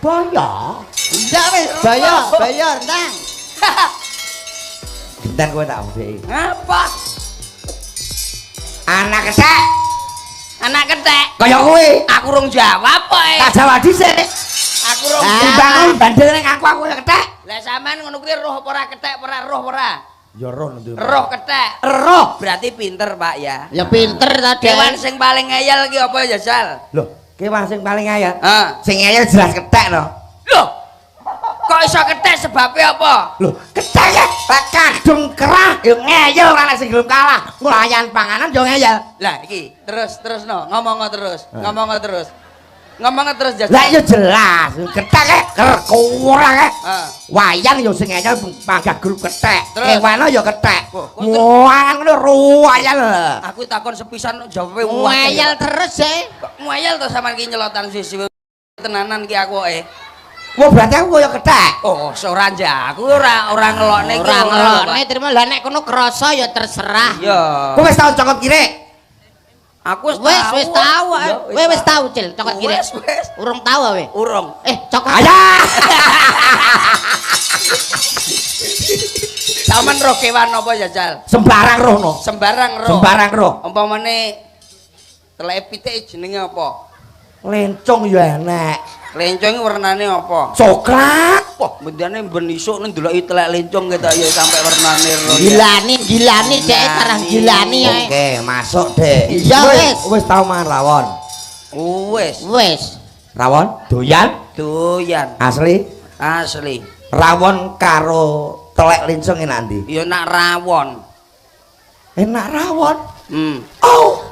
Boyo. Iya wis, bayar, bayar ndang. Genten kowe tak bedheki. Ngapa? Anak kethek Anak kethek. kaya kowe. Aku rung jawab kok. Tak jawab dhisik. Aku rung Ah. Timbang bandel ning aku aku kaya kethek. Lah sampean ngono kuwi roh apa ora kethek, ora roh ora? Ya roh nanti. Roh kethek. Roh. Berarti pinter, Pak ya. Ya pinter ta, Dek. Kewan sing paling ngeyel ki apa ya, Jal? Loh, kewan sing paling ngeyel. Hah. Sing ngeyel jelas kethek no. Loh. Kok iso kethek sebabnya apa? Loh, kethek ya lek kadung kerah ya ngeyel ora nek sing gelem kalah. Nglayan panganan ya ngeyel. Lah iki terus terus no, ngomong terus, ngomong terus. Ngomong terus Jal. Lah ya jelas, kethek ya kurang ya. Ah. Wayang ya sing ngeyel panggah grup kethek. Terus? Kewane ya kethek. Wah, kok Muangan ngono ruwayal. Aku takon sepisan jawabe Ngeyel terus e. Kok ngeyel to sampean ki nyelotan sisi tenanan ki aku eh. Wah, berarti aku kaya kethek. Oh, ora nja, aku ora ora ngelokne ki. Ora ngelokne trimo lah nek kono krasa ya terserah. Iya. Kowe wis tau cokot kirik? Aku wis Wis wis tau. Ya, Kowe wis tau, Cil, cokot kirik. Wis wis. Urung tau kowe. Urung. Eh, cokot. Ayah. Sampean roh kewan apa ya, Jal? Sembarang roh no. Sembarang roh. Sembarang roh. Umpamane teleke pitik jenenge apa? Lencong ya enek. Lencong iki warnane apa? Coklat. Wah, bendane ben isuk ndeloki telek lencong ketok ya sampe warnane roh. Gilani, gilani dek karang gilani ae. Oke, masuk dek. Iya, wis. Wis tau mangan rawon. Wis, Wis. Rawon doyan doyan asli. asli. Rawon karo telek lencong enak ndi? Ya nak rawon. Enak rawon. Hmm. Oh.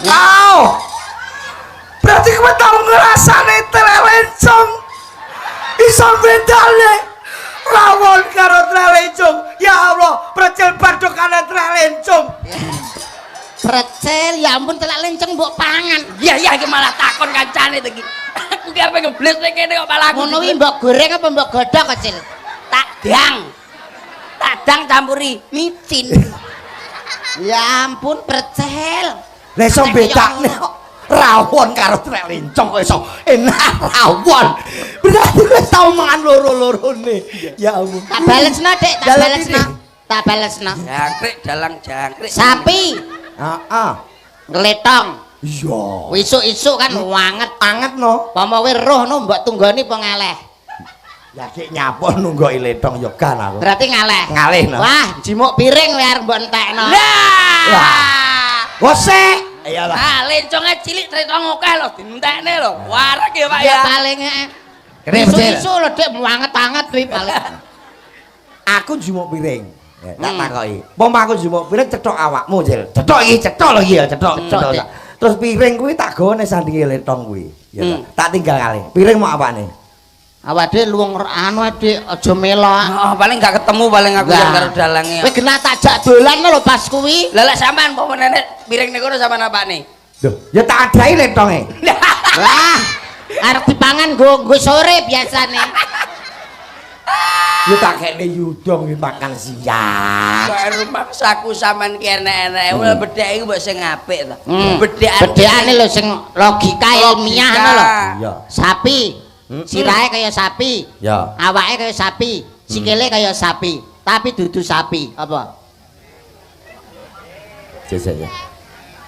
Oh. Berarti kowe tau ngrasane telek lencong. Iso bedane rawon karo telek lencong. Ya Allah, precel badhokane telek lencong. Precel, ya ampun telek lenceng mbok pangan. Iya iya iki malah takon kancane to iki. Aku ki ape ngebles ning kene kok malah aku. Ngono kuwi mbok goreng apa mbok godhog kecil? Tak dang. Tak dang campuri Micin. Ya ampun precel. Lah iso bedakne kok rawon karo telek lencong kok iso enak rawon. Berarti kowe tau mangan loro-lorone. Ya ampun. Tak balesno, Dek, tak Dalam balesno. ini. Tak balesno. Jangkrik dalang jangkrik. Sapi Heeh. ngletong. Iya. Isuk-isuk kan wanget. Anget no. Pama kowe roh no mbok tunggoni apa ngaleh? Ya sik nyapa nunggoki letong ya kan aku. Berarti ngaleh. Ngalih no. Wah, jimuk piring kowe arep mbok entekno. Lah. Wah. Gosek. Iya lah. Ah, lenconge cilik tretong akeh lho dientekne lho. Wareg ya, Pak Ya ya. paling eh. Kene, Becil. Isuk-isuk lho Dek wanget-anget kuwi paling. Aku jumuk piring. Ya, tak takoki. Pom aku jumuk piring cethok awakmu, Cil. Cethok iki, cethok lho iki ya, cethok, cethok. Dek. Terus piring kuwi tak gawa ning sandinge letong kuwi. Ya ta. Tak tinggal kalih. Piring mau apane? Awak dhewe luwung anu Dik, aja melok. Oh, paling gak ketemu paling aku yang karo dalange. Kowe genah tak jak dolan lho pas kuwi. Lah lek sampean apa nenek piring niku sampean apane? Loh, ya tak adahi letonge. Wah, arep dipangan nggo nggo sore biasane. Ya tak kekne yudong kuwi makan siang. Kok rumangsaku sampean ki enek-eneke hmm. Bedhek iku mbok sing apik to. Bedhekan Bedhekane lho sing logika ilmiah ngono lho. Iya. Sapi, sirahe kaya sapi. Ya. Awake kaya sapi, sikile kaya sapi, tapi dudu sapi. Apa? Jejak ya.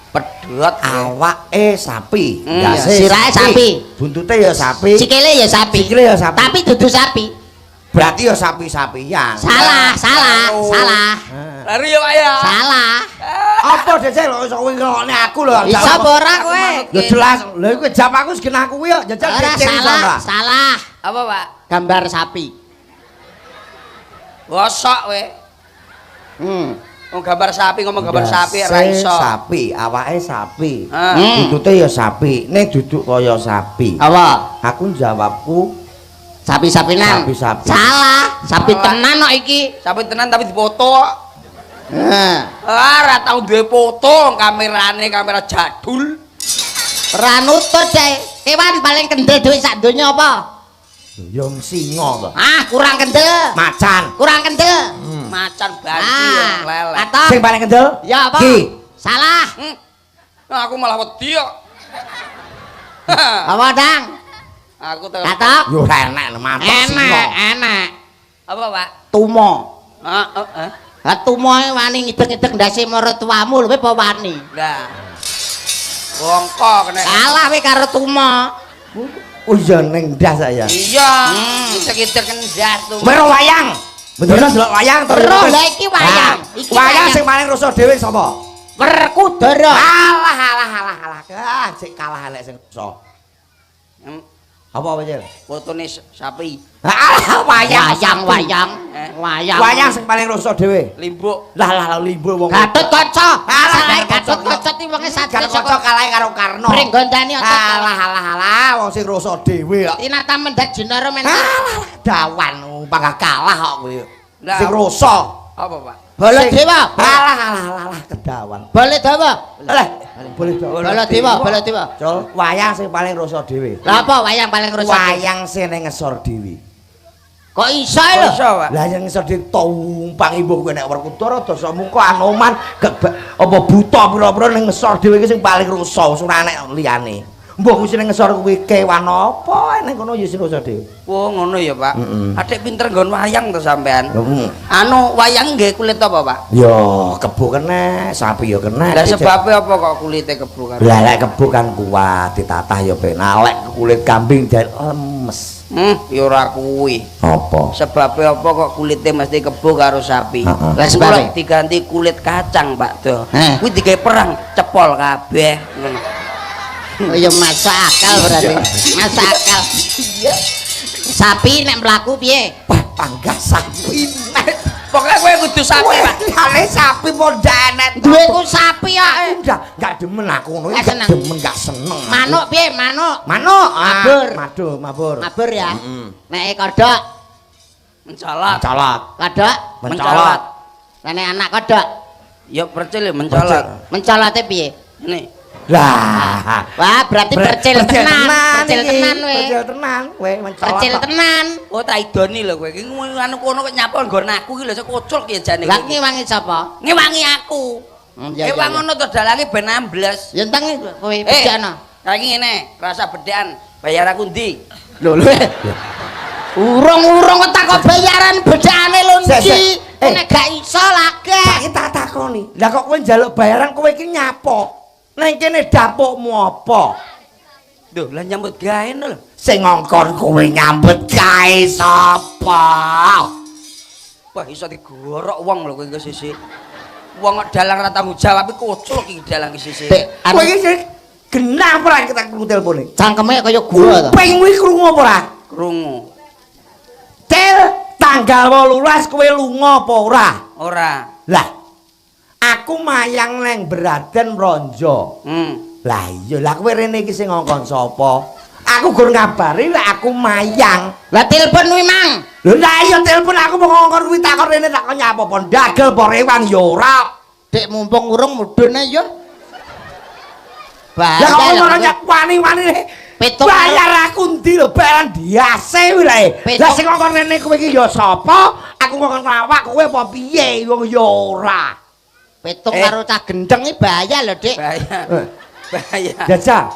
Pedhot Awake sapi, ndase Sirahe sapi. Buntute ya sapi. Sikile ya sapi. Sikile ya sapi. Tapi dudu sapi. Berarti ya sapi-sapian. Salah, salah, salah. Lari ya Pak ya. Salah. Apa jajal lho iso kowe ngelokne aku lho. Iso apa ora kowe? Ya jelas. Lha iku jawab aku wis genah kuwi kok jajal Ora jajal iso salah, ora? salah. Apa Pak? Gambar sapi. Gosok we. Wong gambar sapi ngomong gambar sapi ora Ndase iso. Sapi, awake sapi. Ah. Buntute ya sapi, ning duduk kaya sapi. Apa? Aku jawabku Sapi-sapinan. Sapi-sapi. Salah, sapi Salah. tenan kok iki. Sapi tenan tapi dipoto kok. Heeh. Ah, ora tau duwe foto kamerane kamera jadul. Ora nutut deh. Kewan paling kendel dhewe sak donya apa? ya singa to. Ah, kurang kendel. Macan. Kurang kendel. Macan banci Ah, lele. Atau Sing paling kendel? ya apa? Ki. Salah. Nah, aku malah wedi kok. Apa, Dang? Aku tau. Katok? Yo ora enak mantok singa. Enak, enak. Apa, Pak? Tumo. Heeh, heeh. Ha tumoe wani ngidek-ngidek ndase maratuwamu lho kowe apa wani? Lah. Bongko kena. Kalah kowe karo tumo. Oh iya ning ndas saya. Iya, ngidek-ngidek ndas tumo. Kowe wayang. Bener delok wayang to. Roh lah iki wayang. Iki wayang sing paling rusuh dhewe sapa? Werkudara. Alah alah alah alah. Ah, sik kalah elek sing rusuh. Apa Cil? Fotone sapi. Alah wayang. Wayang wayang. Wayang. Wayang sing paling rusuh dhewe. Limbuk. Lah lah limbuk wong. Gatotkaca. Alah Gatotkaca iki wonge satria Gatotkaca kalah karo Karna. Pringgondani Alah alah alah wong sing rusuh dhewe kok. Tinata mendak Jinara men. Alah dawan panggah kalah kok kowe. Sing rusuh. Apa, Pak? Baladewa. Alah alah alah kedawan. Baladewa. Alah, boleh dawa. Baladewa, Baladewa. Cul, wayang sing paling rusuh dhewe. Lah apa wayang paling rusuh? Wayang sing ning ngesor dhewe. Kok iso lho? Iso, Pak. Lah yang ngesor dhewe tumpang imbuh kowe nek Werkudara Dasamuka Anoman apa buta pira-pira ning ngesor dhewe iki sing paling rusuh, ora enek liyane. Mbah kuwi sing ngesor kuwi kewan apa ning kono ya sing rusuh dhewe. Oh, ngono ya, Pak. Adik pinter nggon wayang to sampean. Anu wayang nggih kulit apa, Pak? Ya, kebo kena, sapi ya kena. Lah sebabe apa kok kulite kebo kan? Lah lek kebo kan kuat, ditatah ya penak. Lek kulit kambing jan lemes. Ya ora kuwi. Apa? Sebabe apa kok kulite mesti kebo karo sapi? Lah sebabe diganti kulit kacang, Pak Do. Kuwi digawe perang cepol kabeh ngono. Oh ya masuk akal berarti. Masuk akal. Sapi nek mlaku piye? Wah, panggah sapi. Pokoke kowe kudu sapi, Pak. Liyane sapi po ndak enek. Duweku sapi kok. Ndak, enggak demen aku ngono. Enggak demen, enggak seneng. Manuk piye? Manuk. Manuk mabur. Mabur, mabur. Mabur ya. Nek kodhok mencolot. Mencolot. Kodhok mencolot. Lah nek anak kodhok ya percil ya mencolot. Mencolote piye? Ngene. Lah, wah berarti percil tenan, percil tenan kowe. Percil tenan kowe mencolot. Percil tenan. Oh, tak idoni lho kowe. Iki anu kono kok nyapa nggon aku iki lho kocok ya jane. Lah ngewangi sapa? Ngewangi aku. Ewang ngono to dalange ben ambles. Ya entang kowe bedakno. Saiki ngene, rasa bedhekan, bayar aku ndi? Lho lho. Urung-urung kok takok bayaran bedhekane lho ndi? Nek gak iso lagi. Saiki tak takoni. Lah kok kowe njaluk bayaran kowe iki nyapa? Neng kene dapukmu apa? Duh, lah nyambut gawe lho. Sing ngongkon kowe nyambut gawe sapa? Wah, iso digorok wong lho kowe iki sisih. Wong kok dalang ra tanggung jawab iki koclok iki dalang iki sisih. Kowe iki sing genah apa ora kita krungu telpone? Cangkeme kaya gua to. Kuping kuwi krungu apa ora? Krungu. Cil, tanggal 18 kowe lunga apa ora? Ora. Lah, aku mayang neng Braden Mronjo. Lah iya, lah kowe rene iki sing ngongkon sapa? Aku gur ngabari lek aku mayang. Lah telepon kuwi, Mang. Lho lah iya telepon aku mau ngongkon kuwi takon rene takon nyapa apa ndagel apa rewang ya ora. Dik mumpung urung mudhun ae ya. Lah kok ngono nyak wani-wani. Bayar aku ndi lho, bayaran diase kuwi lho. Lah sing ngongkon rene kowe iki ya sapa? Aku ngongkon awak kowe apa piye wong ya ora. Petung karo cah gendeng iki bahaya lho, Dik. Bahaya. Bahaya. Jajal.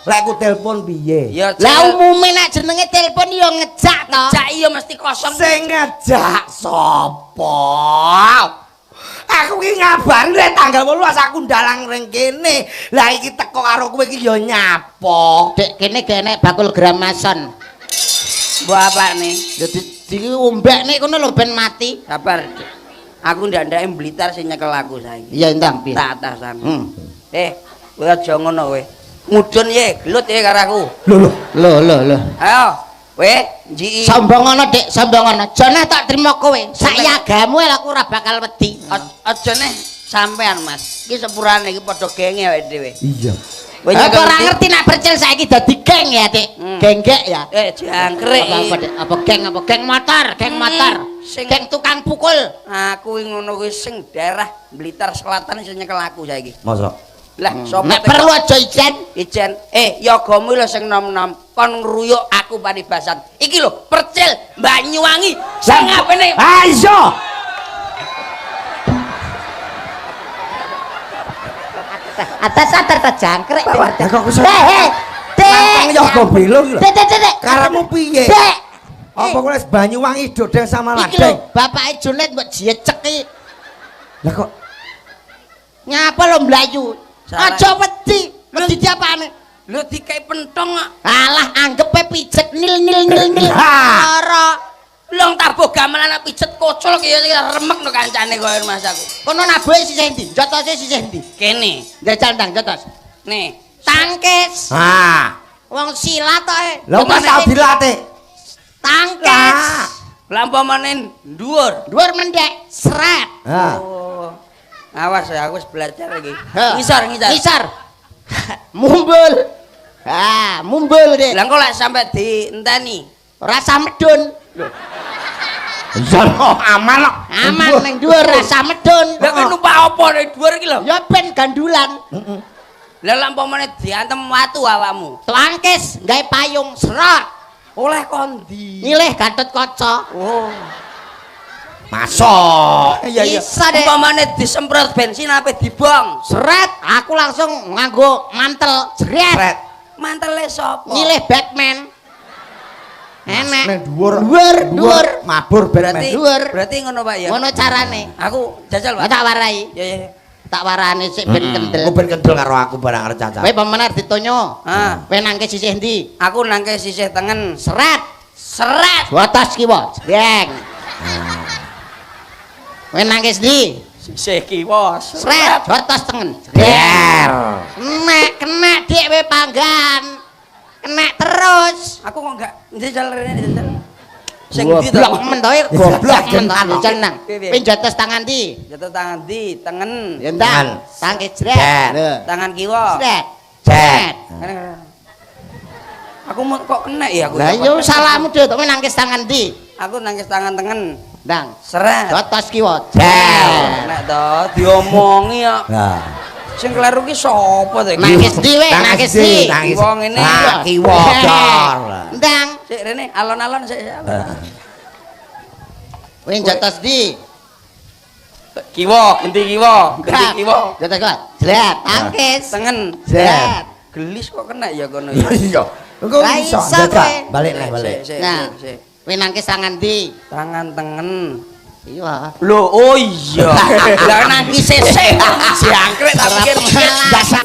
Lek aku telepon piye? Lah umume nek jenenge telepon ya ngejak to. Ngejak iya mesti kosong. Sing ngejak sapa? Aku iki ngabari lek tanggal 18 aku ndalang ring kene. Lah iki teko karo kowe iki ya nyapa? Dik kene gak enek bakul gramason. Mbok apane? Ya diombekne kono lho ben mati. Sabar, Dik. Aku ndak-ndake Blitar sing nyekel aku saiki. Iya, entang piye? Tak atasan. Kowe aja ngono kowe. Mudhun ye, gelut ye karo aku. Lho lho. Lho lho lho. Ayo, kowe njiki. Sombong ngono, Dik, sombong ngono. Jane tak trimo kowe. Sak yagamu aku ora bakal wedi. Aja neh sampean, Mas. Iki sepurane iki padha genge awake dhewe. Iya. Kowe Aku ora ngerti nek percil saiki dadi geng ya, Dik. Genggek ya. Jangkrik. Apa, Dik? Apa geng, apa geng motor, geng motor. Geng tukang pukul. Aku ngono kuwi sing daerah Blitar Selatan sing nyekel aku saiki. Mosok? Lah sapa nek perlu aja ijen. Ijen. Yagamu lho sing nom-nom kon ngruyuk aku paribasan. Iki lho percil Banyuwangi sing apene. Ha iya. Atas atas ta jangkrik. Lah kok iso. Dek. Yoga Belo iki lho. Dek, dek, dek. Karepmu piye? Dek. Apa kowe wis Banyuwangi dodeng sama Iki lho, ladeng? bapake Junet mbok jecek iki. Lah kok Nyapa lo mlayu? Salah. Aja wedi. Wedi diapane? Lho dikai pentong kok. Alah anggepe pijet nil nil nil nil. Ha. Ora. Lho tabuh gamelan pijet kocol ki ya remek no kancane koyo mas aku. Kono nabuhe sisih ndi? Jotose sisih ndi? Kene. Njajal ndang jotos. Nih. Tangkis. Ha. Wong silat tok e. Lah pas tau dilatih. Tangkis. Lah umpamane dhuwur. Dhuwur mendek, seret. Ha. Oh. Awas ya aku wis belajar iki. Ha. Ngisor, ngisor. Ngisor. Mumbul. Ha, mumbul dek. Lah engko lek sampe dienteni. Rasa medun. Iya aman kok. Aman ning dhuwur rasa medun. Lah kowe numpak apa ning dhuwur iki lho? Ya ben gandulan. Lah lek umpamane diantem watu awakmu. Tangkis gawe payung seret. Oleh kondi. Nyilih Gatot Kaca. Oh. Masuk. Iya iya. Bisa dek. Umpamane disemprot bensin ape dibong. Seret, aku langsung nganggo mantel jeret. Sret. Mantele sapa? Nyilih Batman. Enek. Nang dhuwur. Dhuwur, dhuwur. Mabur Berarti Batman. Dhuwur. Berarti ngono Pak ya. Ngono carane. Aku jajal Pak. Tak warai. Ya ya. Tak warane sik ben kendel. Aku ben kendel karo aku barang arep cacat. Kowe pemenar ditonyo. Ah. Kowe nangke sisih ndi? Aku nangke sisih tengen. Seret. Seret. Watas kiwa. Jreng. Kowe nangke ndi? Sisih kiwa. Seret. Watas tengen. Der. Kena, kena dik kowe panggan. Kena terus. Aku kok enggak njajal rene njajal. Sing ndi to? Goblok men to, goblok men to. Njajal nang. Piye, piye? Kowe njotos tangan ndi? Jatuh tangan ndi? Tengen. Ya ndang. Tangke jret. Lho. Tangan kiwa. Jret. Jret. Aku mau kok kena ya aku. Lah iya salahmu dhewe to, kowe nangkis tangan ndi? Aku nangkis tangan tengen. Ndang. Seret. Jotos kiwa. Jret. Nek to diomongi kok. Lah. Sing kleru ki sapa to iki? Nangkis ndi we? Nangkis ndi? Nangis. Kiwa ngene. Ah, kiwa dor. Ndang. Sik rene alon-alon sik. alon. Kowe njotos ndi? Kiwa, ganti kiwa, ganti kiwa. Jotos kiwa. Jret, tangkis. Tengen. Jret. Gelis kok kena ya kono ya. Iya. Engko Lah iso iso njajal. kowe. Balik neh balik. Sik, sik, Nah. sik, sik. Kowe nangkis tangan ndi? Tangan tengen. Iya. Lho, oh iya. Lah nangkis seseh. Jangkrik tak pikir. Dasar.